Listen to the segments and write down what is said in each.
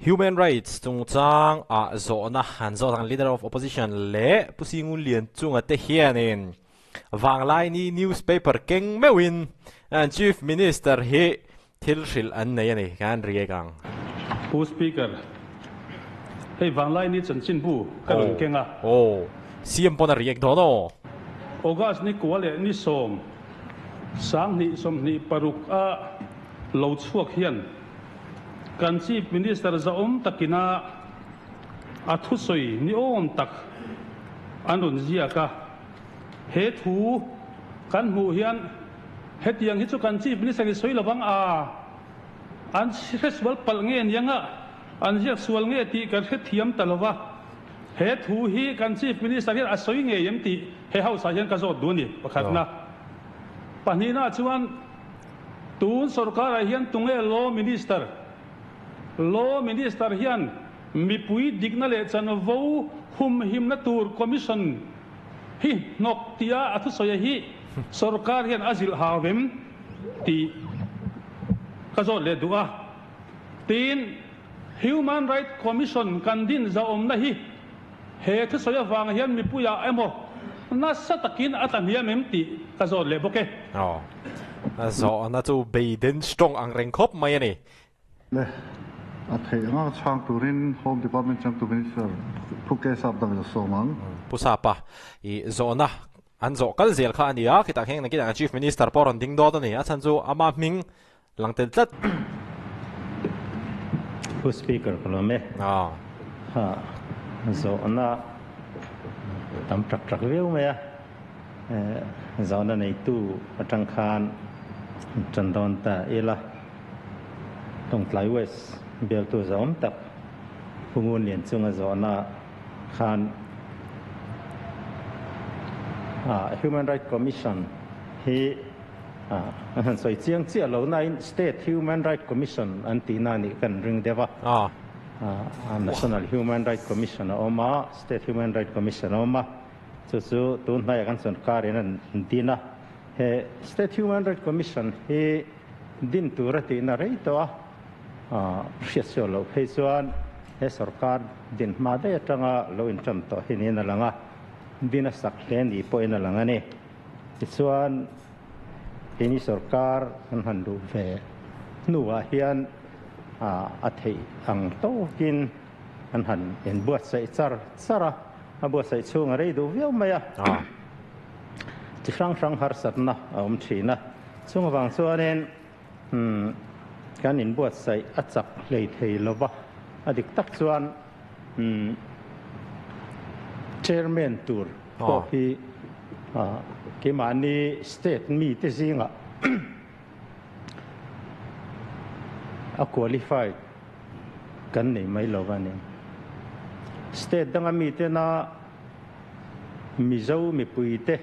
Human Rights chungchang ah zawhna han zawt ang Leader of Opposition leh Pu Singun Lianchunga te hianin Vanglaini newspaper keng meuhin Chief Minister hi thil hrilh an nei a ni kan riak ang. Pu Speaker, hei Vanglaini chanchinbu ka rawn keng a. Aw, CM pawn a riak dawn aw. August ni kua leh ni sawm, 2026 a lo chhuak hian kan Chief Minister zahawm takina a thusawi ni awm tak an rawn ziak a. He thu kan hmuh hian hetiang hi chu kan Chief Minister in sawi lovang a, an hre sual palh nge niang a, an ziak sual nge tih kan hrethiam ta lova. He thu hi kan Chief Minister hian a sawi ngei em tih he House ah hian ka zawt duh a ni, pakhatna. Pahnihna chuan tun sorkarah hian tunge Law Minister? Law Minister hian mipui dikna leh chanvo humhimna tur Commission hi hnawk tia a thusawi hi sorkar hian a zilh hau em tih ka zawt leh duh a. Tin, Human Right Commission kan din zahawmna hi he thusawi avang hian mipuiah emaw nasa takin a tla hniam em tih ka zawt leh bawk e. Aw, zawhna chu beiden strong ang reng khawp mai a ni. Le, a theih anga chhang turin Home Department changtu Minister Pu K Sap dang in a sawm ang. Pu Sapa, i zawhna an zawh kal zel kha a ni a, khitah khian nakinah Chief Minister pawh a rawn ding dawt a ni. A chhan chu ama hming lang tel tlat. Pu Speaker ka lawm e. Ha, zawhna tam tak tak viau mai a. Zawhna neitu atang khan tan dawn ta ila. Lawngtlai West bialtu zawm tak Pu Ngun Lian chunga zawhna khan Human Right Commission hi an han sawi chiang chiah lo nain State Human Right Commission an tihna a nih kan ring deuh a. National Human Right Commission a awm a, State Human Right Commission a awm a. Chu chu tun hnaiah kan sorkarin an din a. He State Human Right Commission hi Din tur a tihna rei tawh a, hriat sual loh phei chuan he sorkar din hma daih atanga lo inṭan tawh hi niin a lang a, din a sak hle ni pawhin a lang a ni. Tichuan, keini sorkar kan han luh ve hnuah hian a theih ang tawkin an han inbuatsaih char char a, a buatsaih chhung a rei duh viau mai a, chi hrang hrang harsatna a awm thin a. Chung avang chuanin kan inbuatsaih a chak hlei thei lo va, a dik tak chuan Chairman tur pawh hi keimahni state mite zingah a qualified kan nei mai lo va ni. State danga mitena Mizo mipuite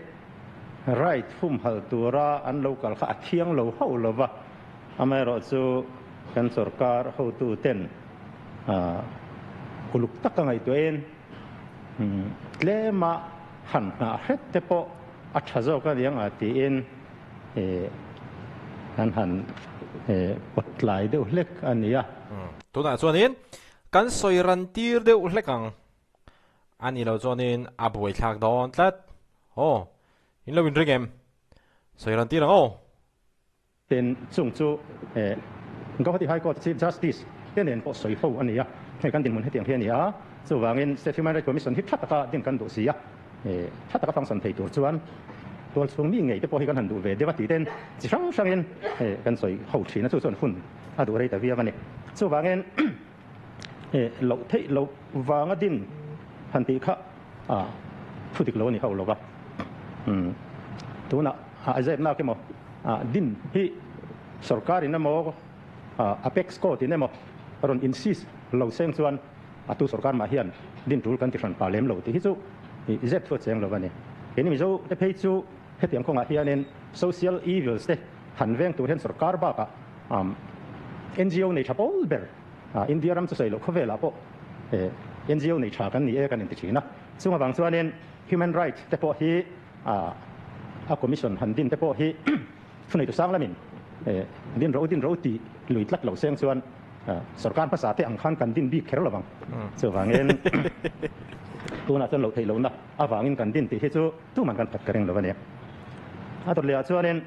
Right humhalh tura an lo kal kha a thiang lo hauh lo va, amaherawhchu kan sorkar hotuten uluk taka ngaihtuahin tlema han nghah hret te pawh a tha zawk a niang a tiin an han pawt tlai deuh hlek a ni a. Tunah chuanin kan sawi ran tir deuh hlek ang. A nih loh chuanin a buaithlak dawn tlat. Aw, in lo inring em? Sawi rawn tir ang aw. Tin, chung chu Guwahati High Court Chief Justice te nen pawh sawi ho a ni a, hei kan dinhmun hetiang hi a ni a, chuvangin State Human Rights Commission hi tha taka din kan duh si a, tha taka function thei tur chuan tual chhung mi ngei te pawh hi kan han duh ve deuh a tih ten chi hrang hrangin kan sawi ho thin a, chu chuan hun a duh rei ta viau a ni. Chuvangin. Loh theih loh vanga din han tih kha thu dik lo a ni hauh lo va. Tunah a zepnak emaw din hi sorkarin emaw Apex Court in emaw rawn insist lo seng chuan a tu sorkar mah hian din tul kan ti hran pah lem lo tih hi chu zep thu a cheng lo a ni. Keini Mizo te phei chu hetiang kawngah hianin social evils te han veng tur hian sorkar bakah NGO nei tha pawl ber India ram chu sawi loh khawvelah pawh NGO nei tha kan ni e kan inti thin a. Chung avang chuanin human rights te pawh hi a commission han din te pawh hi thuneitu sang lamin din ro din ro tih lui tlat lo seng chuan Sorkar hmasa te ang khan kan din bik kher lovang. Chuvangin tunah chuan loh theih lohna avangin kan din tih hi chu tuman kan phat ka ring lo a ni. A dawt lehah chuanin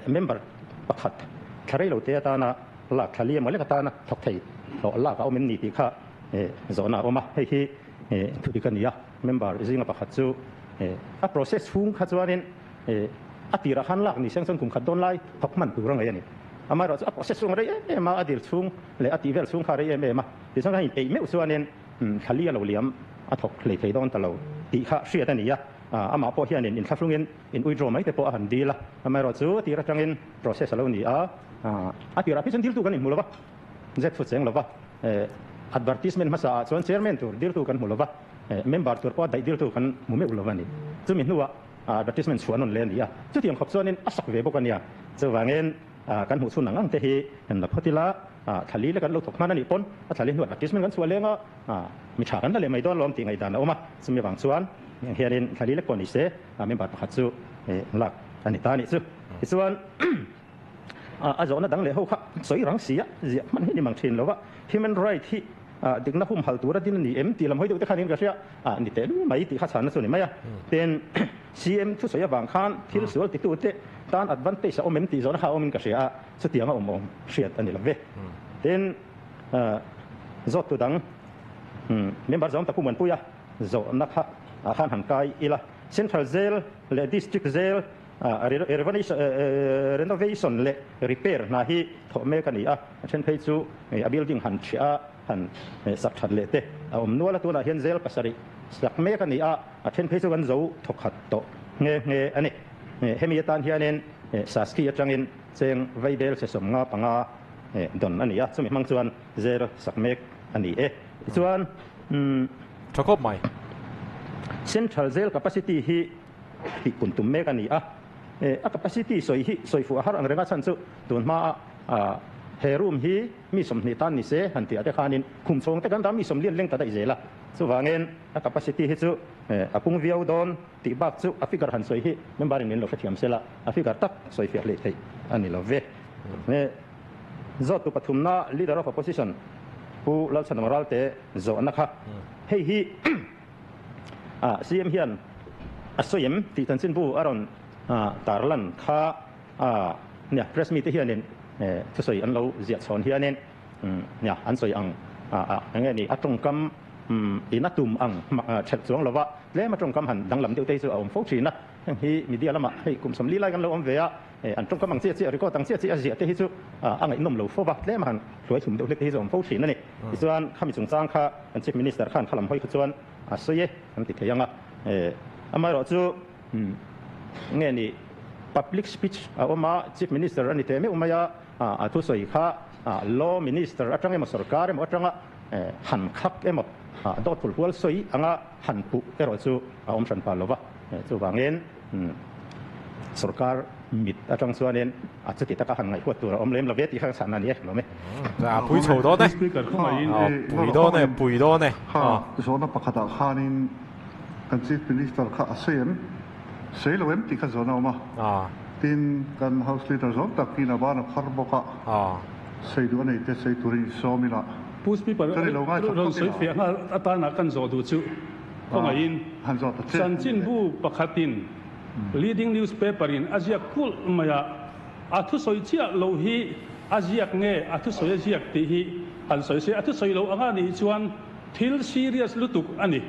member pakhat thla rei lo te atana lak thla li emaw lek atana thawk thei hlawh lak a awm em ni tih kha zawhna a awm a. Hei hi thudik a ni a, member zinga pakhat chu a process chhung kha chuanin A tirah khan lak ni seng chuan kum khat dawn lai thawk hman tur a ngaih a ni. Amaherawhchu a process chu a rei em em a, a dil chhung leh a tih vel chhung kha a rei em em a. Tichuan khan inpeih meuh chuanin thla li a lo liam a thawk hlei thei dawn ta lo tih kha hriat a ni a. Amah pawh hianin inthlahrungin in withdraw mai te pawh a han dil a. Amaherawhchu a tir atangin process a lo ni a, a tirah phei chuan diltu kan inhmu lo va, zet fu cheng lo va. Advertisement hmasa ah chuan chairman tur diltu kan hmu lo va, member tur pawh a daih diltu kan hmu meuh lo va ni. Chumi hnuah Advertisement chhuah nawn leh a ni a, chutiang khawp chuanin a sak ve bawk a nia. Chuvangin kan hmuh chhun ang ang te hi kan la phawt ila, thla li leh kan lo thawk hman a nih pawn a thla li hnuah advertisement kan chhuah leng a, mi tha kan la leh mai dawn lawm tih ngaihdan a awm a. Chumi avang chuan heng hianin thla li lek pawh ni se member pakhat chu lak a ni ta a nih chu. Tichuan a zawhna dang leh ho kha sawi rang si a, ziah hman hi ni mang thin lo va, human right hi dikna humhal tura din a ni em tih lam hawi deuh te khanin ka hria a ni teh lu mai tih kha chhanna chu ni mai a. Tin, CM thusawi avang khan thil sual titute tan advantage a awm em tih zawhna kha a awmin ka hria a, chutiang a awm awm hriat a ni lo ve. Tin, zawttu dang member zawng tak Pu Muanpuia zawhna kha khan han kai ila, Central Jail leh District Jail Renovation leh repair hna hi thawh mek a ni a, a then phei chu a building han ṭhiah a, han sak ṭhat leh te a awm nual a, tunah hian zel pasarih sak mek a ni a, a then phei chu kan zo thawkhat tawh nghe nghe a ni. Hemi atan hianin Saski atangin cheng vaibel che 55 dawn a ni a, chumi hmang chuan zel sak mek a ni e. Tichuan. Tha khawp mai. Central Jail capacity hi tih kun tum mek a ni a. A capacity sawi hi sawi fuh a har ang reng a chhan chu tun hma a he room hi mi 20 tan ni se han tih ah te khanin khum chhawng te kan dah mi 40 leng ta daih zel a. Chuvangin a capacity hi chu a pung viau dawn tih bak chu a figure han sawi hi member in min lo hrethiam sela a figure tak sawi fiah hlei theih a ni lo ve. Zawttu pathumna Leader of Opposition Pu Lalchhanawm Ralte zawhna kha hei hi CM hian a sawi em tih chanchinbu a rawn tarlan kha nia press mite hianin thusawi an lo ziah chhawn hianin nia an sawi ang eng nge ni a tawngkam in a tum ang thelh chuang lova tlem a tawngkam han danglam deuh te hi chu a awm fo thin a, heng hi media lamah hei kum 40 lai kan lo awm ve a. An tawngkam ang chiah chiah, record ang chiah chiah a ziah te hi chu a ngaihnawm lo fo va, tlem a han hluai thlum deuh hlek te hi chu a awm fo thin a ni. Tichuan khami chungchang kha kan Chief Minister khan khalam hawi kha chuan a sawi e kan ti thei ang a. Amaherawh chu nge ni public speech a awm a, Chief Minister a ni teh meuh mai a, a thusawi kha Law Minister atang emaw sorkar emaw atanga han khak emaw dawt phulhual sawi anga han puh erawh chu a awm hran pah lo va. Chuvangin Sorkar mit atang chuanin a chuti taka han ngaihhuat tur a awm lem lo ve tih kha ka chhan a ni e, lawm e. A pui chho dawn e. Pui dawn e, pui dawn e. Kha zawhna pakhatah khanin kan Chief Minister kha a sawi em? Sawi lo em tih kha zawhna a awm a. Tin, kan House Leader zawng takin a ban a phar bawk a, sawi duh a nei te sawi turin i sawm ila. Pu Speaker, rawn sawi fiah nghal atana kan zawh duh chu. Khawngaihin chanchinbu pakhatin leading newspaper in a ziak kulh mai a, a thusawi chiah lo hi a ziak nge a thusawi a ziak tih hi han sawi se, a thusawi lo anga nih chuan thil serious lutuk a ni.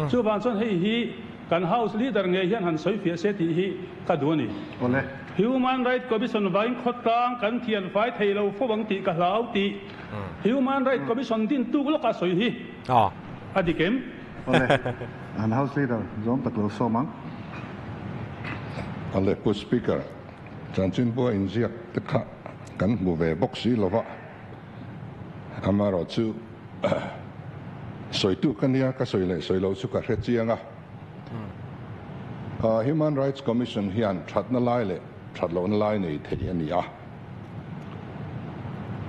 Chuvang chuan hei hi kan house leader ngei hian han sawi fiah se tih hi ka duh a ni. Human Right Commission vain khawtlang kan thian fai thei lo fo ang tih ka hlau tih Human Right Commission din tuk lawka sawi hi A dik em? Awle, an House Leader zawm tak lo sawm ang. Awle, Pu Speaker, chanchinbua inziak te kha kan hmu ve bawk si lo va, amaherawh chu sawitu ka nia, ka sawi leh sawi lo chu ka hre chiang a. Human Rights Commission hian thatna lai leh that lohna lai nei thei a ni a,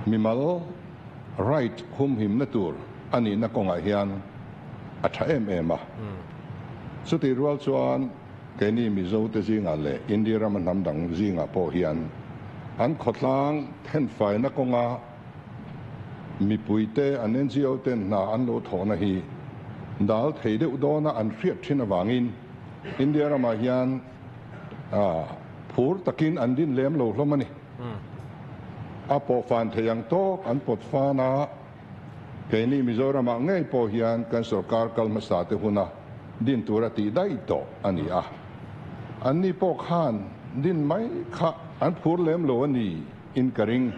mimal Right humhimna tur a nihna kawngah hian a tha em em a. Chutih rual chuan keini Mizo te zingah leh India rama hnam dang zingah pawh hian an khawtlang thenfaina kawnga Mipuite an NGO ten hna an lo thawhna hi dal thei deuh dawna an hriat thin avangin India ramah hian phur takin an din lem lo hlawm a ni. A pawh fan thei ang tawk an pawt fan a, keini Mizoramah ngei pawh hian kan sorkar kal hmasa te huna din tura tih daih tawh a ni a. Anni pawh khan din mai kha an phur lem lo a ni in ka ring.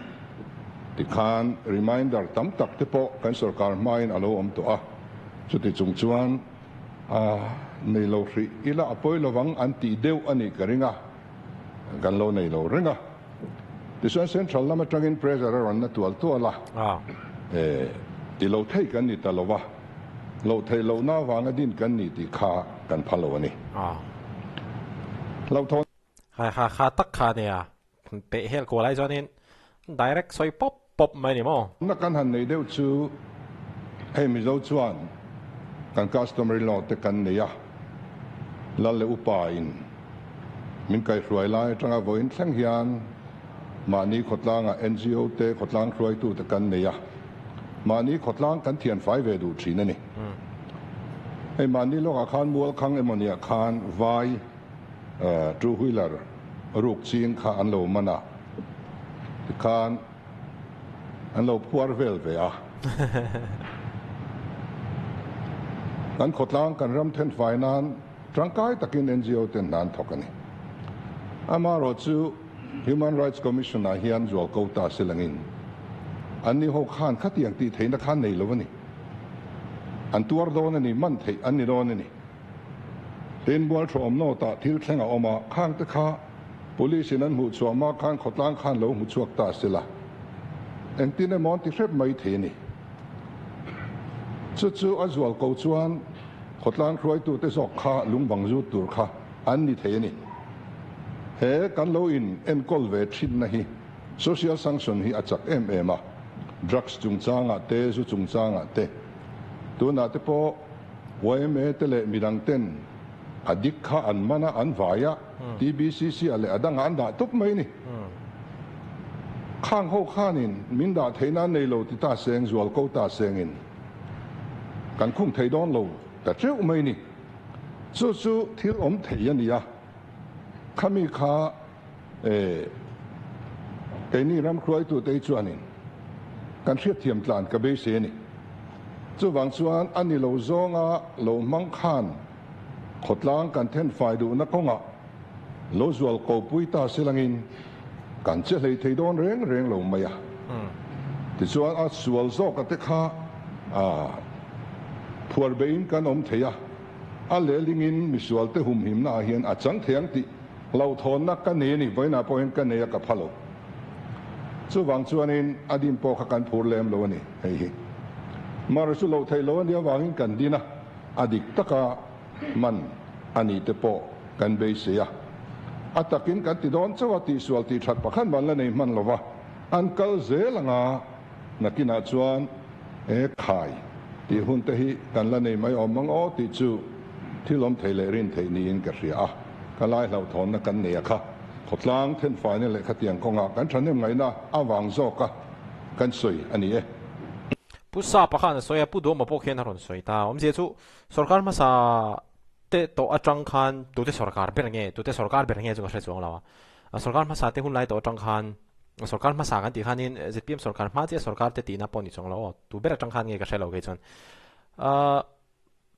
Tikhan reminder tam tak te pawh kan sorkar hmain a lo awm tawh a, chuti chung chuan a nei lo hrih ila a pawi lovang an tih deuh a nih ka ring a, kan lo nei lo reng a. Tichuan central lam atangin pressure a rawn na tual tual a, ti lo thei kan ni ta lo va, loh theih lohna avanga din kan ni tih kha kan pha lo a ni. Hlauhthawn. Ha ha kha tak kha nia peh hel kual ai chuanin direct sawi pawp pawp mai ni maw? Na kan han nei deuh chu hei Mizo chuan kan customary law te kan nei a, Lal leh upa in min kaihhruai lai atanga vawiin thleng hian mahni khawtlangah NGO te khawtlang hruaitu te kan nei a, mahni khawtlang kan thianfai ve duh thin a ni. Hei mahni lawkah khan Mualkhang emaw niah khan vai Two wheeler ruk ching kha an lo man a, tikhan an lo phuar vel ve a. Kan khawtlang kan ram thenfai nan tangkai takin NGO ten hna an thawk a ni. Amaherawh chu Human Rights Commission ah hian zual ko ta se langin an ni ho khan khatiang tih theihna khan nei lo a ni. An tuar dawn a ni, man theih an ni dawn a ni. Tin, Mualṭhawm nawtah thil thleng a awm a, khangte kha Police in an hmuh chhuah hma khan khawtlang khan lo hmu chhuak ta se la, engtin emaw an ti hrep mai thei a ni. Chu chu a zual ko chuan khawtlang hruaitute zawk kha lungbang zut tur kha an ni thei a ni. He kan lo in enkawl ve thinna hi social sanction hi a chak em em a, drugs chungchangah te, zu chungchangah te, tunah te pawh, Yma te leh midang ten a dik kha an man a, an vai a, TBCC ah leh a dangah an dah tawp mai ni. Khang ho khanin min dah theihna an nei lo ti ta seng, zual ko ta sengin kan khung thei dawn lo ta teuh mai ni. Chu chu thil awm thei a ni a, khami kha Keini ram hruaitute hi chuanin kan hriatthiam tlan ka beisei a ni. Chuvang chuan a ni lo zawnga lo hmang khan khawtlang kan thenfai duhna kawngah lo zual kopui ta silangin kan che hlei thei dawn reng reng lo mai a. Tichuan a sual zawka te kha phuar beiin kan awm thei a, a lehlingin misualte humhimna ah hian a chang thei ang tih Hlauhthawnna ka nei a ni, vawiinah pawh hian ka nei a ka pha lo. Chuvang chuanin a din pawh kha kan phur lem lo a ni, hei hi. Mar chu loh theih lo a nih avangin kan din a, a dik taka man a nih te pawh kan beisei a. A takin kan ti dawn chauh a, tihsual tihthat pakhat man la nei hman lo va, an kal zel anga nakinah chuan e khai tih hun te hi kan la nei mai awm ang aw tih chu thil awm thei leh rin theih niin ka hria a, ka lai hlauhthawnna kan nei a kha khawtlang thenfaina leh khatiang kawngah kan thahnem ngaihna avang zawka kan sawi a ni e. Pu Sapa khan a sawi a, Pu Duhawma pawh khian a rawn sawi ta. Awmzia chu sorkar hmasa te tawh atang khan tute sorkar ber nge, tute sorkar ber nge chu ka hre chuang lo a. Sorkar hmasa te hun lai tawh atang khan Sorkar hmasa kan tih khanin zpm sorkar hma chiah sorkar te tihna pawh ni chuang lo aw, tu ber atang khan nge ka hre lo kei chuan. Ahh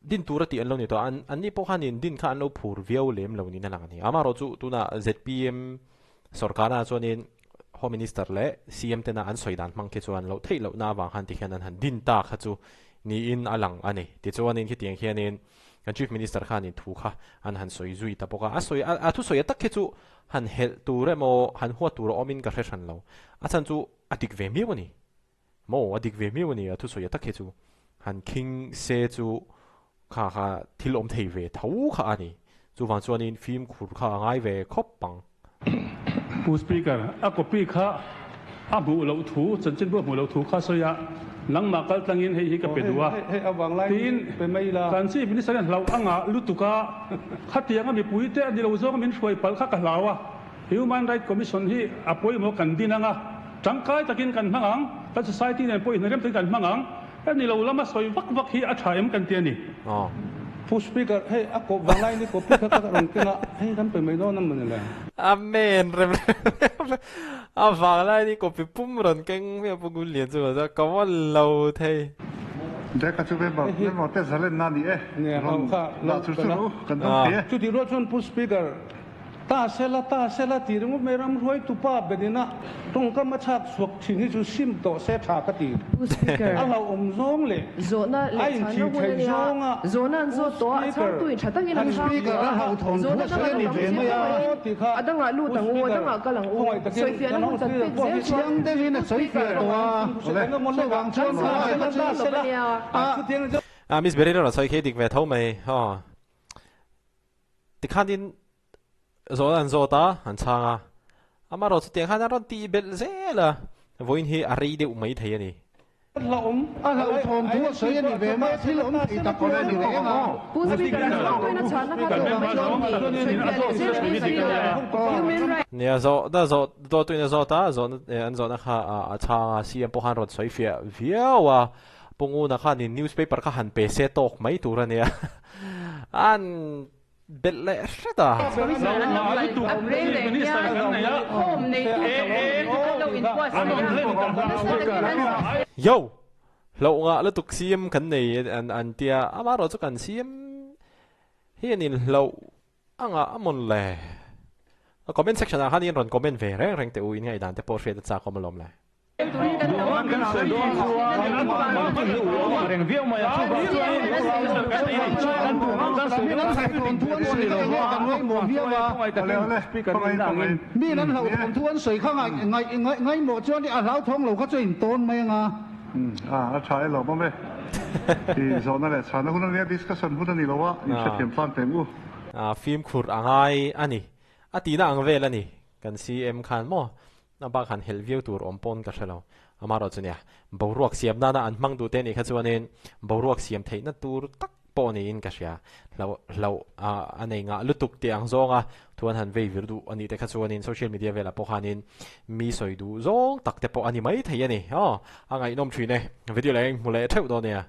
din tur a tih an lo ni tawh a, an an ni pawh khanin din kha an lo phur viau lem lo niin a lang a ni. Amaherawh chu tunah zpm sorkarna chuanin Home Minister leh CM tena an sawi dan hmang khi chuan loh theih lohna avang khan tikhian an han din ta kha chu niin a lang a ni. Tichuanin khitiang khianin kan Chief Minister khanin thu kha an han sawi zui ta bawk a, a sawi a thusawi a tak khi chu Han helh tur emaw, han huat tur a awmin ka hre hran lo. A chhan chu a dik ve miau a ni. Maw, a dik ve miau a ni, a thusawi a tak hi chu. Han khing se chu kha kha thil awm thei ve tho kha a ni. Chuvang chuanin fimkhur kha a ngai ve khawp ang. Pu Speaker, a copy kha a hmuh loh thu, chanchinbu a hmuh loh thu kha sawi a, nangmah kal tlangin hei hi ka pe duh a, tiin kan Chief Minister hian hlauh a ngah lutuk a, khatianga mipuite a ni lo zawng min hruai palh kha ka hlau a, Human Right Commission hi a pawimawh kan din ang a, tangkai takin kan hmang ang. Kan society nen pawh inrem takin kan hmang ang. Hemi lo lama sawi vak vak hi a tha em kan ti a ni. Pu Speaker, hei a kawp vanglai ni copy kha ka rawn keng a, hei kan pe mai dawn a mawni le. Amen rem rem a vanglai ni copy pum rawn keng hmiah Pu Ngunlian chu ka ka vawn lo thei. Jack a chu member member te zalen na ni e rawn dah chur chur u kan dawng thei e. Chutih rual chuan Pu Speaker, Ta sela, ta sela tih ringawt mai ram hruaitu pa Benina tawngkam a chhak chhuak thin hi chu sim tawh se tha ka ti. Pu Speaker, A hlauhawm zawng leh zawhna a leh chhanna inthih hun a theih nia. zawnga Zawhna an Pu zawt tawh a, a Speaker, chhangtu in tha takin an Pu chhang Speaker tawh a a. hlauhthawn Zawhna thu a dang sawi an a ni tam ve chiang mai a khawngaihin tih kha a dangah lut Pu ang u, a Speaker dangah kal ang u. khawngaih takin Sawifiahna kan hun House kan Leader pek pawh zel hi chuan chiang deuhin a Pu sawi Speaker fiah tawh a. kan Chuvang chuan sawi khawngaih fiah ta lo sela a nia. a chutiang chu Ah Miss Berry rawn sawi khi dik ve tho mai aw. Tikhanin Zawhna an zawt a, an chhang a. Amaherawh chutiang khan a rawn tih belh zel a, vawiin hi a rei deuh mai thei a ni. Hlauhawm a hlauhthawm thu a sawi a ni ve mai, thil awm thei tak pawh a ni reng a. Pu Speaker, a chhang tuin a chhanna kha tawh mai dawn ni, sawifiah leh zel a ni Speaker, Human Rights. Nia, zawhna zawh dawt tuin a zawt a, zawhna an zawhna kha a chhang a, CM pawh khan rawn sawifiah viau a, Pu Nguna khanin newspaper kha han pe se tawk mai tur a nia, an Belh leh hret a. Yo! Hlauh ngah lutuk CM kan nei an tia, amaherawh chu kan CM hianin hlauh a ngah a mawn le. Comment section ah khan in rawn comment ve reng reng teh u, in ngaihdan te pawh hriat a chak awm alawm le. Fimkhur a ngai a ni. A tihna ang vel a ni. Kan CM khan maw A bak han helh viau tur awm pawn ka hre lo. Amaherawh chu nia, boruak siam nana an hmang duh te nih kha chuanin boruak siam theihna tur tak pawh niin ka hria. Hlauh hlauh a nei ngah lutuk tih ang zawnga thu an han vei vir duh a nih te kha chuanin social media velah pawh khanin mi sawi duh zawng tak te pawh a ni mai thei a ni. Aw, a ngaihnawm thin e. Video leh a inhmu leh theuh dawn nia.